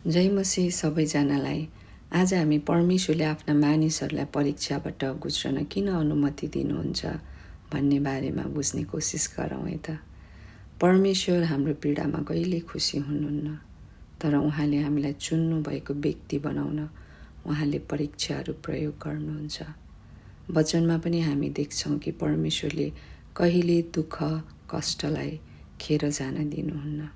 जय मसीह सबैजनालाई। आज हामी परमेश्वरले आफ्ना मानिसहरूलाई परीक्षाबाट गुज्रन किन अनुमति दिनुहुन्छ भन्ने बारेमा बुझ्ने कोसिस गरौँ है त। परमेश्वर हाम्रो पीडामा कहिले खुसी हुनुहुन्न, तर उहाँले हामीलाई चुन्नु भएको व्यक्ति बनाउन उहाँले परीक्षाहरू प्रयोग गर्नुहुन्छ। वचनमा पनि हामी देख्छौँ कि परमेश्वरले कहिले दुःख कष्टलाई खेर जान दिनुहुन्न।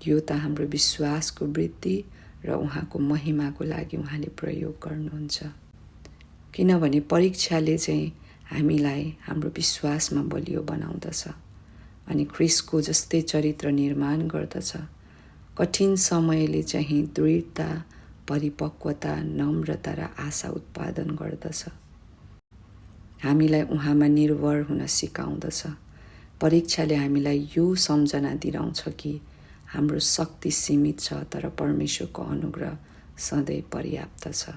यो त हाम्रो विश्वासको वृद्धि र उहाँको महिमाको लागि उहाँले प्रयोग गर्नुहुन्छ। किनभने परीक्षाले चाहिँ हामीलाई हाम्रो विश्वासमा बलियो बनाउँदछ अनि ख्रिस्टको जस्तै चरित्र निर्माण गर्दछ। कठिन समयले चाहिँ दृढता, परिपक्वता, नम्रता र आशा उत्पादन गर्दछ। हामीलाई उहाँमा निर्भर हुन सिकाउँदछ। परीक्षाले हामीलाई यो सम्झना दिलाउँछ कि हाम्रो शक्ति सीमित छ, तर परमेश्वरको अनुग्रह सधैँ पर्याप्त छ।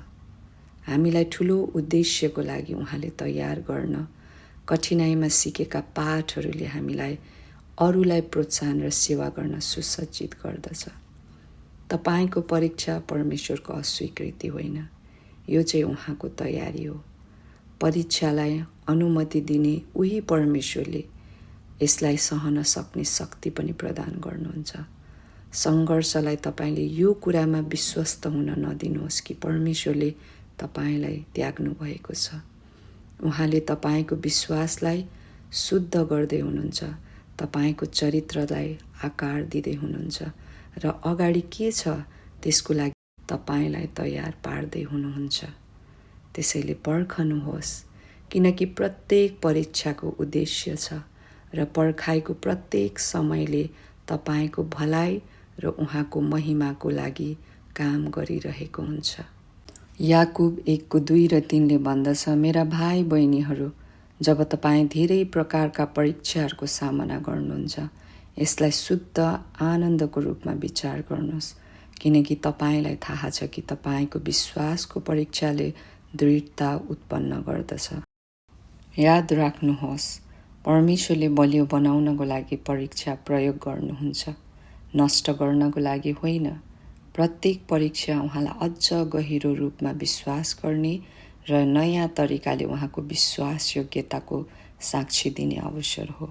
हामीलाई ठुलो उद्देश्यको लागि उहाँले तयार गर्न, कठिनाइमा सिकेका पाठहरूले हामीलाई अरूलाई प्रोत्साहन र सेवा गर्न सुसज्जित गर्दछ। तपाईको परीक्षा परमेश्वरको अस्वीकृति होइन, यो चाहिँ उहाँको तयारी हो। परीक्षालाई अनुमति दिने उही परमेश्वरले यसलाई सहन सक्ने शक्ति पनि प्रदान गर्नुहुन्छ। सङ्घर्षलाई तपाईले यो कुरामा विश्वस्त हुन नदिनुहोस् कि परमेश्वरले तपाईलाई त्याग्नु भएको छ। उहाँले तपाईको विश्वासलाई शुद्ध गर्दै हुनुहुन्छ, तपाईको चरित्रलाई आकार दिँदै हुनुहुन्छ र अगाडि के छ त्यसको लागि तपाईलाई तयार पार्दै हुनुहुन्छ। त्यसैले पर्खनुहोस्, किनकि प्रत्येक परीक्षाको उद्देश्य छ र पर्खाइको प्रत्येक समयले तपाईको भलाइ र उहाँको महिमाको लागि काम गरिरहेको हुन्छ। याकुब 1:2 र 3 भन्दछ, मेरा भाइ बहिनीहरू, जब तपाईँ धेरै प्रकारका परीक्षाहरूको सामना गर्नुहुन्छ, यसलाई शुद्ध आनन्दको रूपमा विचार गर्नुहोस्, किनकि तपाईँलाई थाहा छ कि तपाईँको विश्वासको परीक्षाले दृढता उत्पन्न गर्दछ। याद राख्नुहोस्, परमेश्वरले बलियो बनाउनको लागि परीक्षा प्रयोग गर्नुहुन्छ, नष्ट गर्नको लागि होइन। प्रत्येक परीक्षा उहाँलाई अझ गहिरो रूपमा विश्वास गर्ने र नयाँ तरिकाले उहाँको विश्वास योग्यताको साक्षी दिने अवसर हो।